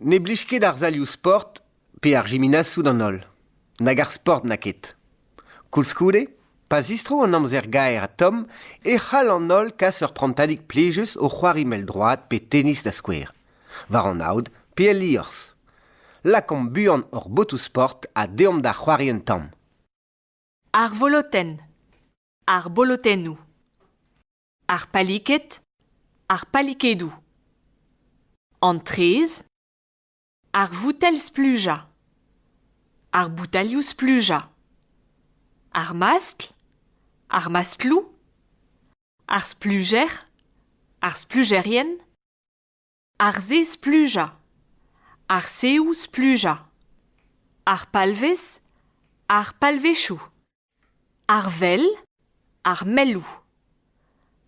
Ne blij ket ar salioù sport pe ar jiminasoù d'an holl, nag ar sport n'a ket. Koulskoude, pa zistro an amzer gaer ha tomm e c'hall an holl kas ur prantadig plijus o c'hoari mell-droad pe tennis da skouer, war an aod pe el liorzh. Lakaomp buan hor botoù sport ha deomp da c'hoari un tamm. Ar volotenn. Ar bolotennoù. Ar paliked, ar palikedoù. An traezh, ar voutell-splujañ, ar boutailhoù-splujañ, ar maskl, ar maskloù, ar splujer, ar splujerien, ar sez-splujañ, ar seoù-splujañ, ar palvez, ar palvezioù. Ar vell, ar melloù.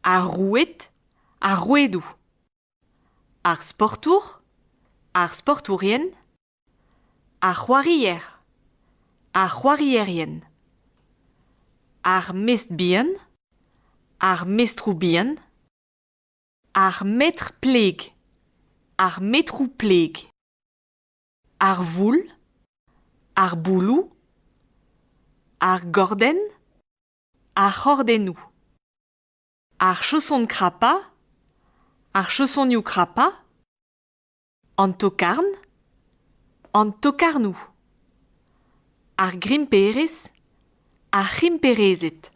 Ar roued, ar rouedoù. Ar sportour, ar sportourien. Ar c'hoarier, ar c'hoarierien. Ar mestr bihan, ar mestroù bihan. Ar metr-pleg, ar metroù-pleg. Ar voul, ar bouloù, ar gordenn, ar c'hordennoù. Ar chaoson-krapañ, ar chaosonioù-krapañ, an tokarn, an tokarnoù. Ar grimperez, ar c'hrimperezed.